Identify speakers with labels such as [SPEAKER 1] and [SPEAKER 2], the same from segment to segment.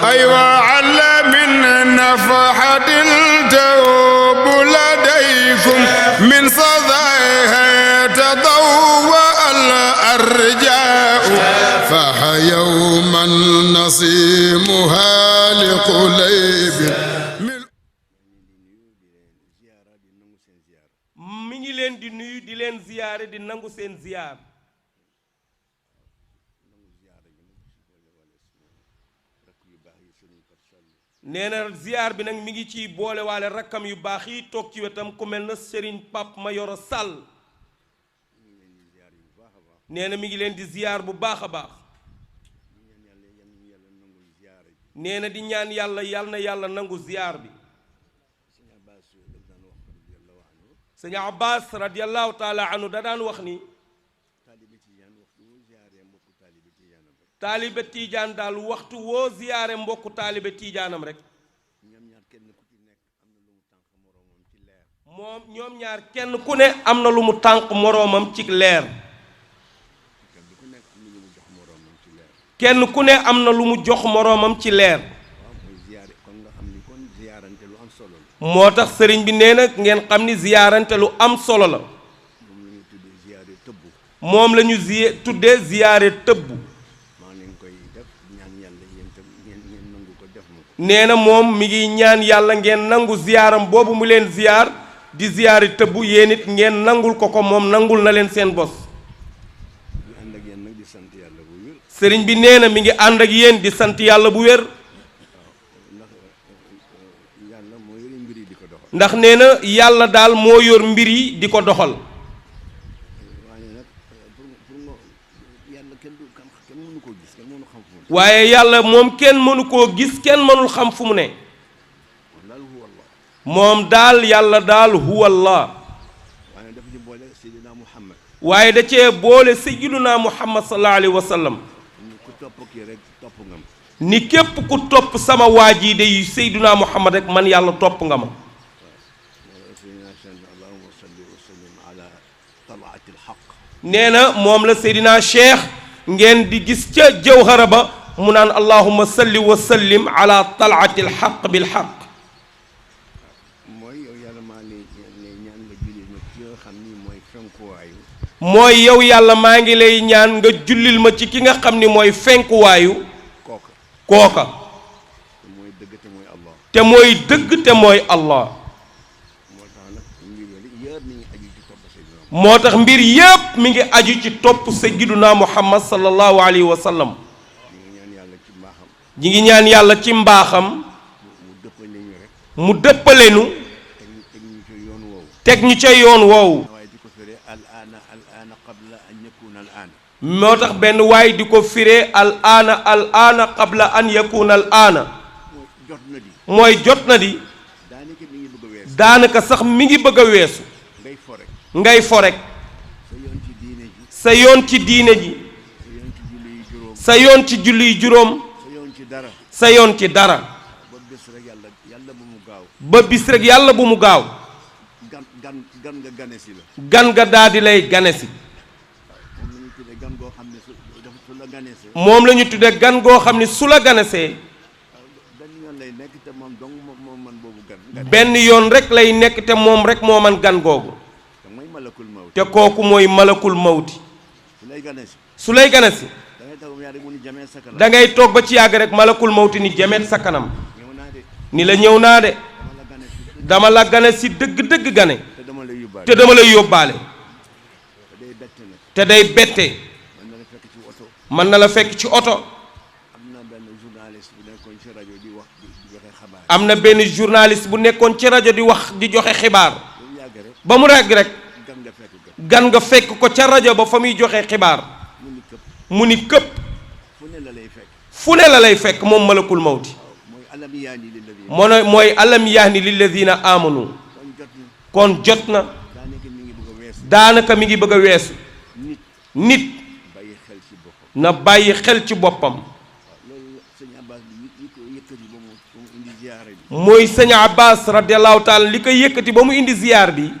[SPEAKER 1] أيوة على من نفحة التوب لديكم من صداها تضوى الأرجاء فحيوما نصيمها لقليب.
[SPEAKER 2] mi ngi leen di nuyu di leen ziyaare di nangu seen ziyaar. nee na ziyaar bi nag mi ngi ci boole waale rakkam yu baax yi toog ci wetam ku mel na Serigne Pape Mayoro Sall. nee na mi ngi leen di ziyaar bu baax a baax. nee na di ñaan yàlla yal na yàlla nangu ziyaar bi. sëñ Abbas radiyallahu taala anhu da daan wax ni taalibe tiijaan daal waxtu woo ziyaare mbokku taalibe tiijaanam rek moom ñoom ñaar kenn ku ne am na lu mu tànq moroomam ci leer. kenn ku ne am na lu mu jox moroomam ci leer. moo tax sëriñ bi nee na ngeen xam ni ziyaarante lu am solo la. moom la ñu tuddee ziyaare tëbbu. nee na moom mi ngi ñaan yàlla ngeen nangu ziyaaram boobu mu leen ziyaar di ziyaare tëbbu yéen it ngeen nangul ko moom nangul na leen seen bos. sëriñ bi nee na mi ngi ànd ak yéen di sant yàlla bu wér. ndax nee na yàlla daal moo yor mbir yi di ko doxal. waaye yàlla moom kenn mënu koo gis kenn mënul xam fu mu ne. moom daal yàlla daal huwallah. waaye da cee boole sayyiduna Muhammad sallallahu alayhi wa sallam. ni képp ku topp sama waa ji day sayyiduna Muhammad rek man yàlla topp nga ma. nee na moom la Seydina Cheikh ngeen di gis ca jawhara ba mu naan allahumma salli wa sallim ala talaati alxaq bilxaq. mooy yow yàlla maa ngi lay ñaan nga jullil ma ci ki nga xam ni mooy fenkuwaayu kooka te mooy dëgg te mooy Allah. moo tax mbir yépp mi ngi aju ci topp sayyiduna Muhammad sallallahu alayhi wa sallam. ñi ngi ñaan yàlla ci mbaaxam mu dëppalenu teg ñu ca yoon woowu. moo tax benn waay di ko firee al aana qabla an yakuna al aana mooy jot na di daanaka sax mi ngi bëgg a weesu. ngay fo rek sa yoon ci diine ji sa yoon ci julli juróom sa yoon ci dara ba bis rek yàlla bu mu gaaw gan nga daal di lay ganesi. moom la ñu tudde gan goo xam ne su la ganesee benn yoon rek lay nekk te moom rek moo man gan googu. te kooku mooy malakul mawti. su lay ganesi da ngay toog ba ci yàgg rek malakul mawti ni jameet sa kanam ni la ñëw naa de dama la ganesi dëgg-dëgg gane te dama lay yóbbaale. te day bette. mën na la fekk ci oto. am na benn journaliste bu nekkoon ci rajo di wax di joxe xibaar ba mu ràgg rek gan nga fekk ko ca rajo ba fa muy joxe xibaar mu ni këpp fu ne la lay fekk moom malakul mawti. mooy alam yaani lilladina amanu. kon jot na daanaka mi ngi bëgg a weesu. nit na bàyyi xel ci boppam. mooy sëñ Abbas radiyallahu taala li ko yëkkati ba mu indi ziyaar bi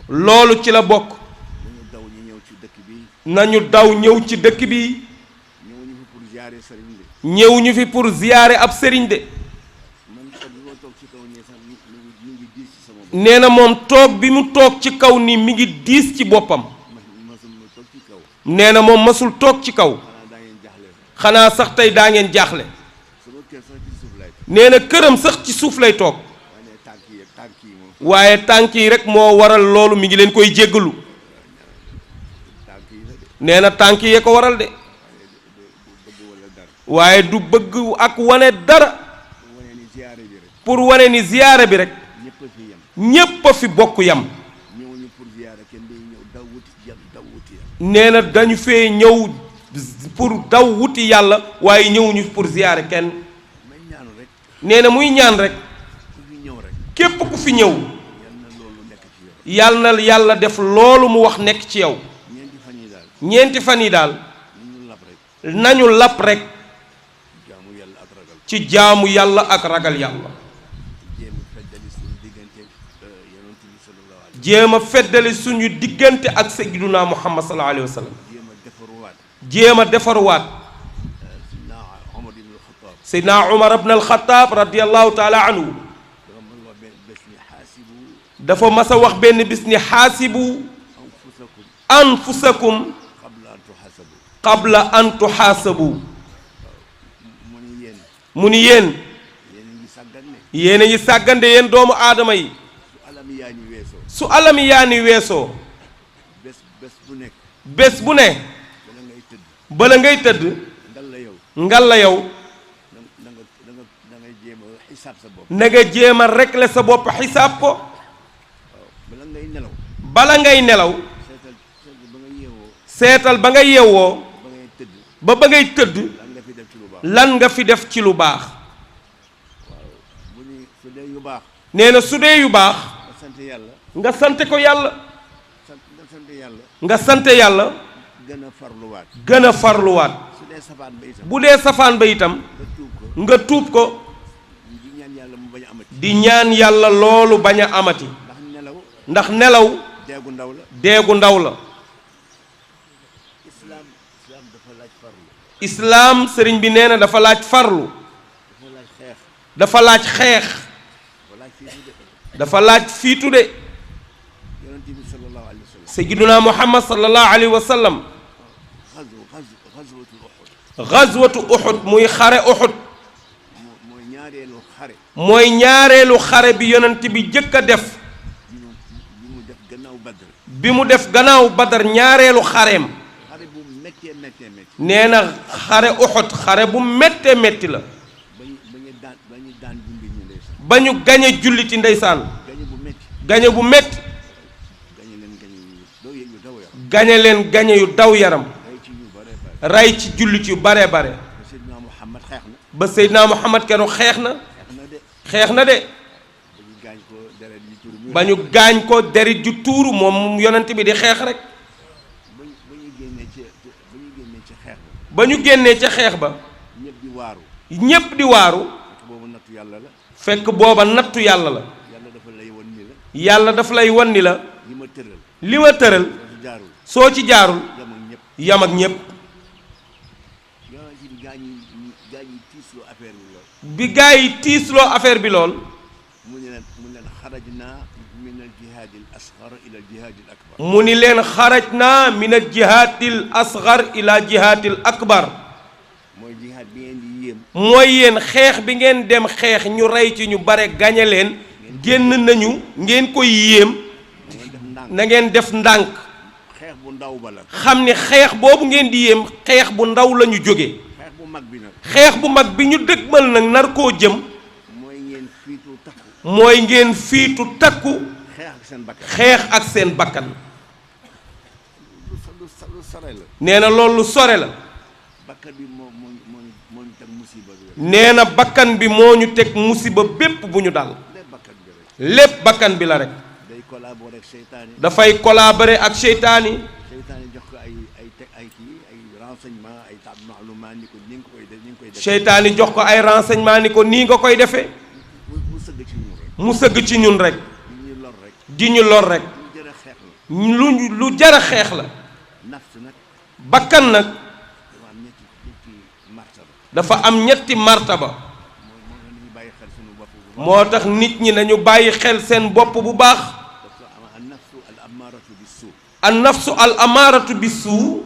[SPEAKER 2] loolu ci la bokk. nañu daw ñëw ci dëkk bi ñëwuñu fi pour ziyaare ab sëriñ de. nee na moom toog bi mu toog ci kaw ni mi ngi diis ci boppam. nee na moom masul toog ci kaw. xanaa sax tey daa ngeen jaaxle. nee na këram sax ci suuf lay toog. waaye tànk yi rek moo waral loolu mi ngi leen koy jéggalu. nee na tànk yee ko waral de. waaye du bëgg ak wane dara. pour wane ni ziyaara bi rek. ñépp a fi bokk yam. nee na dañu fee ñëw pour daw wuti yàlla waaye ñëwuñu pour ziyaare kenn. nee na muy ñaan rek. képp ku fi ñëw. yal na yàlla def loolu mu wax nekk ci yow. ñeenti fan yi daal. nañu lap rek. ci jaamu yàlla ak ragal yàlla. jéem a feddali suñu diggante ak sayyiduna Muhammad sallallahu alayhi wa sallam. jéem a defaruwaat. Seydina Umar ibn al-Khattab radiyallahu taala anhu dafa mas a wax benn bis ni xaasibu anfusakum qabla an tuxaasabu. mu ni yéen yéen a ngi sàggande yéen doomu aadama yi. su alami yaani weesoo. bés bu ne. bala ngay tëdd. ngal la yow. na nga jéem a régler sa bopp xisaab ko. bala ngay nelaw. seetal ba nga yeewoo. ba ngay tëdd. lan nga fi def ci lu baax. nee na su dee yu baax. nga sante ko yàlla. nga sante yàlla. gën a farluwaat. bu dee safaan ba itam. nga tuub ko. di ñaan yàlla loolu bañ a amati. ndax nelaw. deegu ndaw la. islaam sëriñ bi nee na dafa laaj farlu. dafa laaj xeex. dafa laaj fiitu de. sayyiduna Muhammad sallallahu alayhi wa sallam. gazwatu Uhud muy xare Uhud. mooy ñaareelu xare bi yonent bi jëkk a def. bi mu def gannaaw Badar ñaareelu xareem. nee na xare Uhud xare bu méttee métti la. ba ñu gañe julliti ndeysaan. gañe bu métti. gañe leen gañe yu daw yaram. rey ci jullit yu bare bare. ba Seydina Muhammad keroog xeex na. xeex na de. ba ñu gaañ ko derit ju tuuru moom yonent bi di xeex rek. ba ñu génnee ca xeex ba. ñépp di waaru. fekk booba nattu yàlla la. yàlla dafa lay wan ni la. li ma tëral. soo ci jaarul. yam ak ñépp. bi gaa yi tiisloo affaire bi lool. mu ni leen xaraj naa min al jihaadil asgar ila jihaadil akbar. mooy yéen xeex bi ngeen dem xeex ñu rey ci ñu bare gañe leen. génn nañu ngeen koy yéem. na ngeen def ndànk. xam ni xeex boobu ngeen di yéem xeex bu ndaw la ñu jóge. xeex bu mag bi ñu dëgmal nag nar koo jëm. mooy ngeen fiitu takku. xeex ak seen bakkan. nee na loolu sore la. nee na bakkan bi moo ñu teg musiba bépp bu ñu dal. lépp bakkan bi la rek. dafay collaborer ak seytaani. seytaani jox ko ay renseignement ni ko nii nga koy defee. mu sëgg ci ñun rek. di ñu lor rek. lu jar a xeex la. bakkan nag dafa am ñetti martaba moo tax nit ñi nañu bàyyi xel seen bopp bu baax an nafsu al amaaratu bisu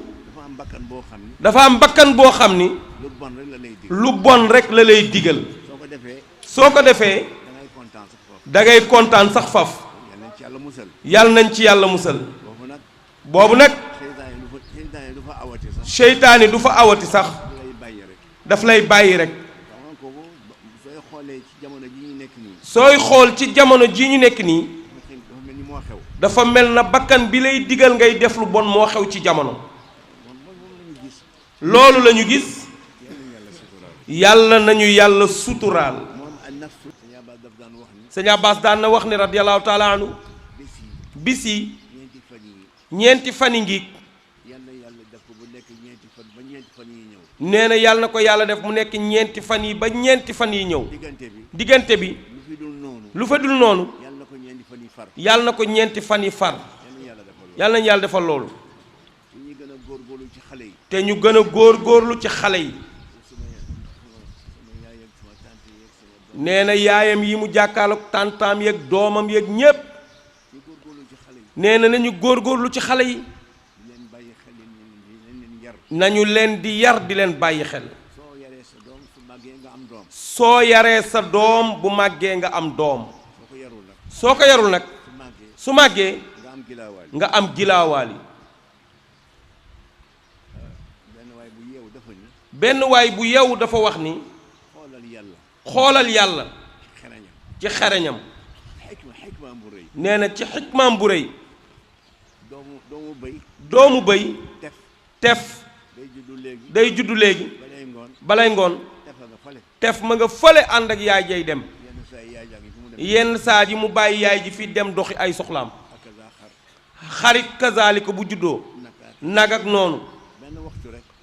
[SPEAKER 2] dafa am bakkan boo xam ni lu bon rek la lay digal soo ko defee da ngay kontaan sax faf yàlla nañ ci yàlla musal boobu nag seytaane du fa awati sax daf lay bàyyi rek sooy xool ci jamono ji ñu nekk nii dafa mel na bakkan bi lay digal ngay def lu bon moo xew ci jamono loolu la ñu gis yàlla nañu yàlla suturaal sëñ Abbas daan na wax ne radiyallahu taala anhu bis yi ñeenti fan yi ngi nee na yàlla na ko yàlla def mu nekk ñeenti fan yi ba ñeenti fan yi ñëw diggante bi lu fa dul noonu yàlla na ko ñeenti fan yi far yàlla nañu yàlla defal loolu te ñu gën a góorgóorlu ci xale yi nee na yaayam yi mu jàkkaarloog tàntaam yeeg doomam yeeg ñépp nee na nañu góorgóorlu ci xale yi nañu leen di yar di leen bàyyi xel soo yaree sa doom bu màggee nga am doom soo ko yarul nag su màggee nga am gilaawaal yi benn waay bu yeewu dafa wax ni xoolal yàlla ci xereñam nee na ci xikmaam bu rëy doomu bëy tef day juddu léegi balay ngoon tef ma nga fële ànd ak yaay jay dem yenn saa ji mu bàyyi yaay ji fi dem doxi ay soxlaam xarit kazaalika bu juddoo nag ak noonu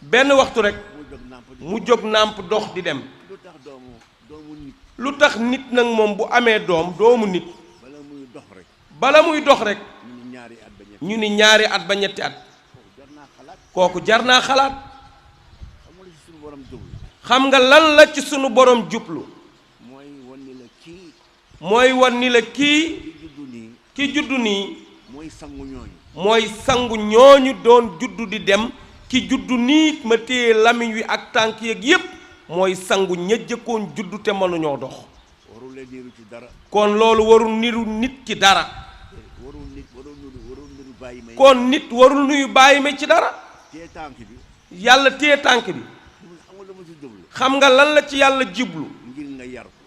[SPEAKER 2] benn waxtu rek mu jóg nàmp dox di dem lu tax nit nag moom bu amee doom doomu nit bala muy dox rek ñu ni ñaari at ba ñetti at kooku jar naa xalaat xam nga lan la ci sunu borom jublu mooy wan ni la kii ki juddu nii mooy sangu ñooñu doon juddu di dem ki juddu nii ma téye lamiñ wi ak tànk yeeg yépp mooy sangu ña jëkkoon juddu te mënuñoo dox kon loolu warul niru nit ci dara kon nit warul nuyu bàyyi ma ci dara yàlla téye tànk bi xam nga lan la ci yàlla jiblu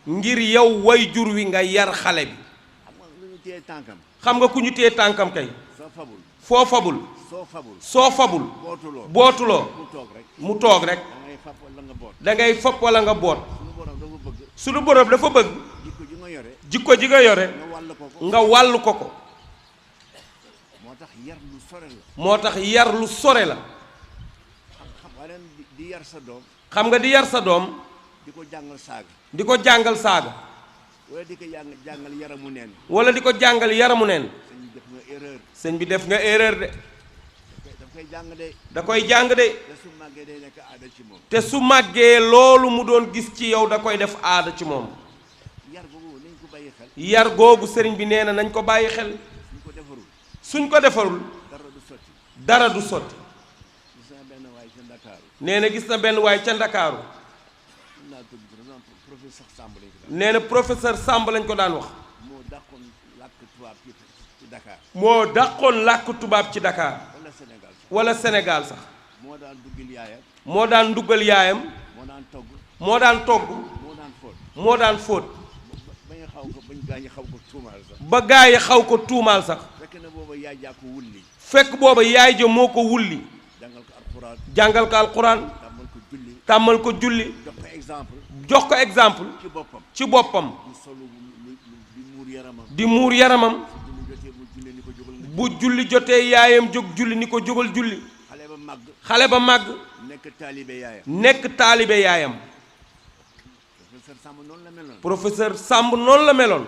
[SPEAKER 2] ngir yow way jur wi nga yar xale bi xam nga ku ñu téye tànkam kay foo fabul soo fabul bootuloo mu toog rek da ngay fab wala nga boot suñu borom dafa bëgg jikko ji nga yore nga wàll ko ko moo tax yar lu sore la xam nga di yar sa doom di ko jàngal saaga
[SPEAKER 3] wala di ko jàngal yaramu neen
[SPEAKER 2] wala di ko jàngal yaramu neen sëñ bi def nga erreur de da koy jàng de te su màggee loolu mu doon gis ci yow da koy def aada ci moom yar googu sëriñ bi nee na nañ ko bàyyi xel suñ ko defarul dara du sotti nee na gis na benn waay ca Ndakaaru nee na professeur Samb lañ ko daan wax moo dàqoon làkk tubaab ci Dakar wala Sénégal sax moo daan duggal yaayam moo daan togg moo daan fóot ba gaa yi xaw ko tuumaal sax fekk booba yaay ja moo ko wulli jàngal ko alxuraan tàmmal ko julli jox ko exemple ci boppam di muur yaramam bu julli jotee yaayam jóg julli ni ko jógal julli xale ba màgg nekk taalibe yaayam professeur Samb noonu la meloon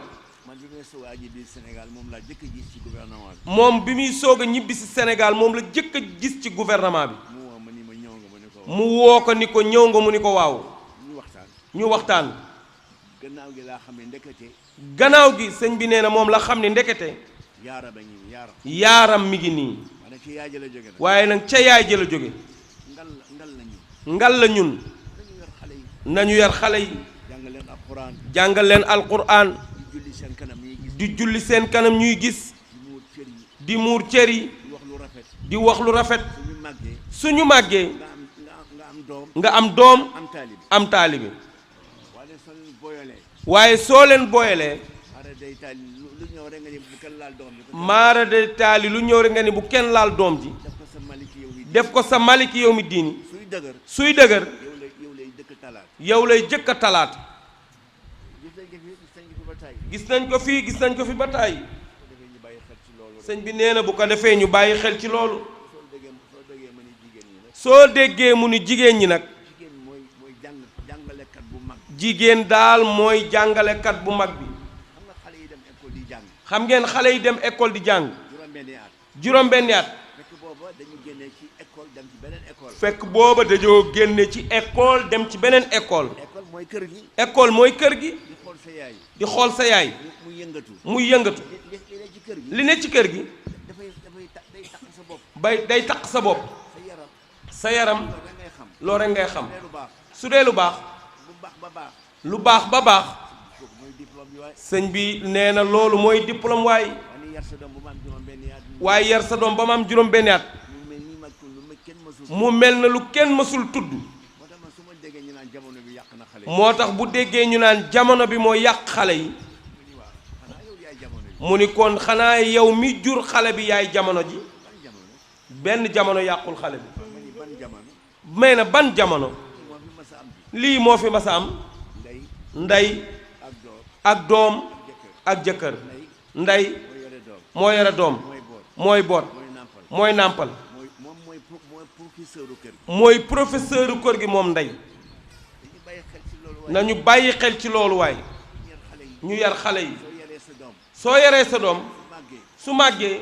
[SPEAKER 2] moom bi muy soog a ñibbi si Sénégal moom la jëkk a gis ci gouvernement bi mu woo ko ni ko ñëw nga mu ni ko waaw ñu waxtaan.
[SPEAKER 3] gannaaw gi laa xam ne ndekete.
[SPEAKER 2] gannaaw gi sëñ bi nee na moom la xam ne ndekete.
[SPEAKER 3] yaaram a ngi yaaram.
[SPEAKER 2] yaaram mi ngi nii.
[SPEAKER 3] waaye nag ca yaay ja la jóge nag.
[SPEAKER 2] waaye nag ca yaay ja la jóge. ngal la ñun. nañu yar xale yi.
[SPEAKER 3] jàngal leen alquran.
[SPEAKER 2] jàngal leen alquran.
[SPEAKER 3] di julli seen kanam ñuy gis.
[SPEAKER 2] di julli seen kanam ñuy gis. di muur cër yi.
[SPEAKER 3] di wax lu rafet.
[SPEAKER 2] di wax lu rafet.
[SPEAKER 3] suñu màggee.
[SPEAKER 2] suñu màggee.
[SPEAKER 3] nga am doom.
[SPEAKER 2] nga am doom.
[SPEAKER 3] am taalibe.
[SPEAKER 2] am taalibe.
[SPEAKER 3] waaye soo leen booyalee.
[SPEAKER 2] waaye soo leen booyalee.
[SPEAKER 3] maara day taali lu ñëw rek nga ni bu kenn laal doom ji.
[SPEAKER 2] maara de taali lu ñëw rek nga ni bu kenn laal doom ji.
[SPEAKER 3] def ko sa maliki yow mi.
[SPEAKER 2] def ko sa maliki yow mi diini.
[SPEAKER 3] suy dëgër.
[SPEAKER 2] suy dëgër.
[SPEAKER 3] yow lay dëkk talaat.
[SPEAKER 2] yow lay jëkk a talaat.
[SPEAKER 3] gis nañ ko fi
[SPEAKER 2] gis nañ ko fi ba tàyyi.
[SPEAKER 3] ñu bàyyi xel ci loolu.
[SPEAKER 2] sëñ bi nee na bu ko defee ñu bàyyi xel ci loolu. soo déggee mu ni jigéen ñi nag.
[SPEAKER 3] jigéen mooy jàngalekat bu mag.
[SPEAKER 2] jigéen daal mooy jàngalekat bu mag bi.
[SPEAKER 3] xam nga xale yi dem école di jàng.
[SPEAKER 2] xam ngeen xale yi dem école di jàng.
[SPEAKER 3] juróom-benni at.
[SPEAKER 2] juróom-benni at.
[SPEAKER 3] fekk booba dañu génnee ci école dem ci beneen école.
[SPEAKER 2] fekk booba dañoo génne ci école dem ci beneen école.
[SPEAKER 3] école mooy kër gi.
[SPEAKER 2] école mooy kër gi.
[SPEAKER 3] di xool sa yaay.
[SPEAKER 2] di xool sa yaay.
[SPEAKER 3] muy yëngatu.
[SPEAKER 2] muy yëngatu.
[SPEAKER 3] li ne ci kër gi.
[SPEAKER 2] li ne ci kër gi.
[SPEAKER 3] day takk sa bopp.
[SPEAKER 2] day taq sa bopp.
[SPEAKER 3] sa yaram.
[SPEAKER 2] sa yaram.
[SPEAKER 3] loolu rek ngay xam.
[SPEAKER 2] loo rek ngay xam.
[SPEAKER 3] lu baax.
[SPEAKER 2] su dee lu baax.
[SPEAKER 3] lu baax ba baax.
[SPEAKER 2] lu baax ba baax.
[SPEAKER 3] kooku mooy diplôme bi waay.
[SPEAKER 2] sëñ bi nee na loolu mooy diplôme waay.
[SPEAKER 3] waaye yar sa doom bu ma am juróom-benni at.
[SPEAKER 2] waaye yar sa doom ba ma am juróom-benni at.
[SPEAKER 3] mu mel ni mag lu ma kenn mësul.
[SPEAKER 2] mu mel na lu kenn mësul tudd.
[SPEAKER 3] moo tax man su ma déggee ñu naan jamono bi yàq na xale yi.
[SPEAKER 2] moo tax bu déggee ñu naan jamono bi moo yàq xale yi.
[SPEAKER 3] xanaa yow yaay jamono bi.
[SPEAKER 2] mu ni kon xanaa yow mi jur xale bi yaay jamono ji.
[SPEAKER 3] ban jamono.
[SPEAKER 2] benn jamono yàqul xale bi.
[SPEAKER 3] ma ni ban jamono.
[SPEAKER 2] may na ban jamono.
[SPEAKER 3] moo fi mas a am bi.
[SPEAKER 2] lii moo fi mas a am.
[SPEAKER 3] ndey.
[SPEAKER 2] ndey
[SPEAKER 3] ak doom.
[SPEAKER 2] ak doom
[SPEAKER 3] jëkkër.
[SPEAKER 2] ak jëkkër.
[SPEAKER 3] ndey.
[SPEAKER 2] ndey
[SPEAKER 3] moo yore doom.
[SPEAKER 2] moo yore doom.
[SPEAKER 3] mooy boot.
[SPEAKER 2] mooy boot.
[SPEAKER 3] mooy nàmpal.
[SPEAKER 2] mooy nàmpal.
[SPEAKER 3] mooy professeuru kër gi.
[SPEAKER 2] mooy professeuru kër gi moom ndey.
[SPEAKER 3] dañu bàyyi xel ci loolu waaye.
[SPEAKER 2] nañu bàyyi xel ci loolu waaye.
[SPEAKER 3] yar xale yi.
[SPEAKER 2] ñu yar xale yi.
[SPEAKER 3] soo yaree sa doom.
[SPEAKER 2] soo yaree sa doom.
[SPEAKER 3] su màggee.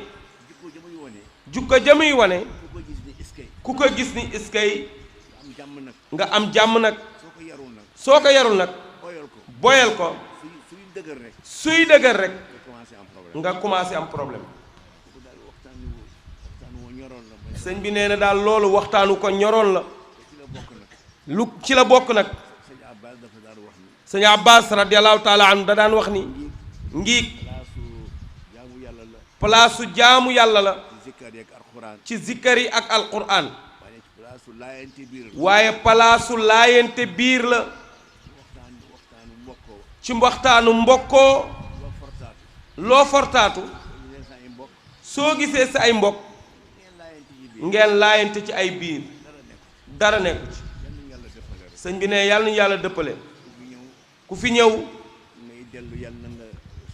[SPEAKER 2] su màggee.
[SPEAKER 3] jikko ja muy wone.
[SPEAKER 2] jukka jamuy wane.
[SPEAKER 3] ku ko gis ni iskay.
[SPEAKER 2] ku ko gis ni iskay
[SPEAKER 3] am jàmm nag.
[SPEAKER 2] nga am jàmm nag.
[SPEAKER 3] soo ko yarul nag.
[SPEAKER 2] soo ko yarul nag.
[SPEAKER 3] boyal ko.
[SPEAKER 2] boyal ko.
[SPEAKER 3] suy dëgër rek.
[SPEAKER 2] suy dëgër rek.
[SPEAKER 3] nga commencé am problème.
[SPEAKER 2] nga commencé am problème.
[SPEAKER 3] kooku daal waxtaan woo ñoroon la. mooy
[SPEAKER 2] sëñ bi nee na daal loolu waxtaanu ko ñoroon la.
[SPEAKER 3] ci la bokk nag.
[SPEAKER 2] lu ci la bokk nag.
[SPEAKER 3] sëñ Abbas dafa daan wax ni.
[SPEAKER 2] sëñ Abbas radiyallahu taala anhu da daan wax ni. ngiig
[SPEAKER 3] palaasu jaamu yàlla la.
[SPEAKER 2] palaasu jaamu yàlla la.
[SPEAKER 3] ci zikkar yi ak alxuraan.
[SPEAKER 2] ci zikkar yi ak alquran.
[SPEAKER 3] waaye ci palaasu laayante biir la.
[SPEAKER 2] waaye palaasu laayante biir la.
[SPEAKER 3] waxtaanu mbokkoo.
[SPEAKER 2] ci waxtaanu mbokkoo.
[SPEAKER 3] loo fortaatu.
[SPEAKER 2] loo fortaatu.
[SPEAKER 3] ñu leen sa ay mbokk.
[SPEAKER 2] soo gisee sa ay mbokk.
[SPEAKER 3] ngeen laayante ci biir.
[SPEAKER 2] ngeen laayante ci ay biir.
[SPEAKER 3] dara nekk.
[SPEAKER 2] dara nekku ci.
[SPEAKER 3] yal nañu yàlla defal rek.
[SPEAKER 2] sëñ bi ne yàlla nañu yàlla dëppale.
[SPEAKER 3] ku fi ñëw.
[SPEAKER 2] ku fi ñëw.
[SPEAKER 3] ngay dellu yàlla na nga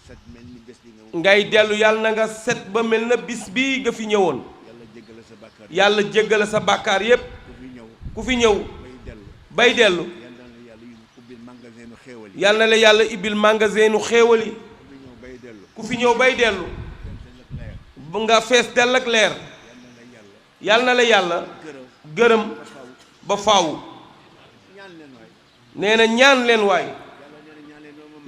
[SPEAKER 3] set mel ni bés bi nga.
[SPEAKER 2] ngay dellu yàlla na nga set ba mel na bis bii nga fi ñëwoon.
[SPEAKER 3] yàlla jéggale sa bàkkaar.
[SPEAKER 2] yàlla jéggale sa bàkkaar yépp.
[SPEAKER 3] ku fi ñëw.
[SPEAKER 2] ku fi ñëw.
[SPEAKER 3] bay dellu.
[SPEAKER 2] bay dellu.
[SPEAKER 3] yàlla na yàlla ubbil magasinu xéewal yi.
[SPEAKER 2] yàlla na la yàlla ibbil magasinu xéewal yi.
[SPEAKER 3] ku fi ñëw bay dellu.
[SPEAKER 2] ku fi ñëw bay dellu. bu nga fees dell ak leer. yàlla na la yàlla gërëm ba faaw.
[SPEAKER 3] ñaan leen waay.
[SPEAKER 2] nee na ñaan leen waay.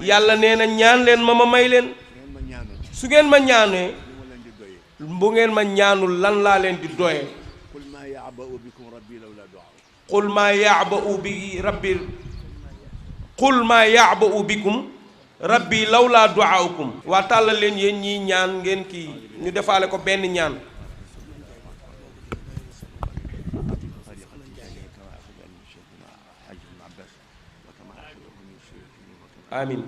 [SPEAKER 3] yàlla nee na ñaan leen ma may.
[SPEAKER 2] yàlla nee na ñaan leen ma may leen.
[SPEAKER 3] ngeen ma ñaanal.
[SPEAKER 2] su ngeen ma ñaanee.
[SPEAKER 3] li ma leen di doyee.
[SPEAKER 2] bu ngeen ma ñaanul lan laa leen di doyee.
[SPEAKER 3] qul maa ya'ba'u bikum rabbi lawlaa du'aa'ukum.
[SPEAKER 2] qul maa ya'ba'u bi rabbi qul maa ya'ba'u bikum rabbi lawlaa du'aa'ukum. waa tàllal leen yéen ñii ñaan ngeen kii ñu defaale ko benn ñaan. آمين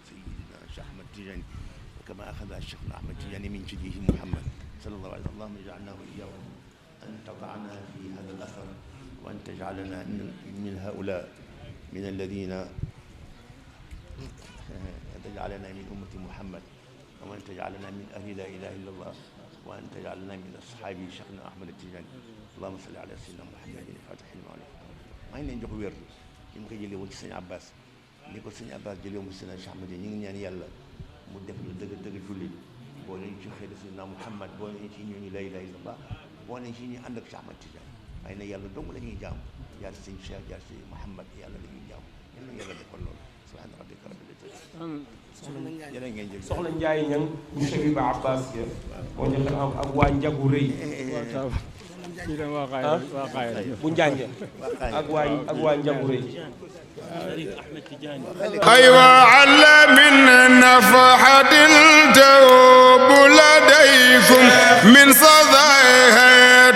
[SPEAKER 3] سيدنا الشيخ أحمد التجاني كما أخذ الشيخ أحمد التجاني من جده محمد صلى الله عليه وسلم. اللهم اجعلنا وإياهم أن تقعنا في هذا الأثر وأن تجعلنا من هؤلاء من الذين تجعلنا من أمة محمد وأن تجعلنا من أهل لا إله إلا الله وأن تجعلنا من أصحاب شيخنا أحمد التجاني. اللهم صل على سيدنا محمد الفاتح لما أغلق. maa ngi leen jox wér ñu ngi koy jëlee woon ci sëñ Abbas ni ko sëñ Abbas jëlee woon ci sëñ Cheikh Ahmad ñu ngi ñaan yàlla mu def ñu dëgg jullit boo leen ci xëy na Muhammad boo leen ci ñooñu la ilaha illallah boo leen ci ñu ànd ak Cheikh Ahmad Tidiane waaye nag yàlla dong la ñuy jaam jaar ci sëñ Cheikh jaar ci Muhammad yàlla la ñuy jaam yàlla defal loolu subhaana rabbika rabbil izzati jërë ngeen jëf
[SPEAKER 2] soxna Njaay ñang ñu Cheikh Ba Abbas ya moo ñu xam ak waa njagu rëy bu njànge ak waa njagu rëy
[SPEAKER 1] أيوة على من نفحة التوب لديكم من صداها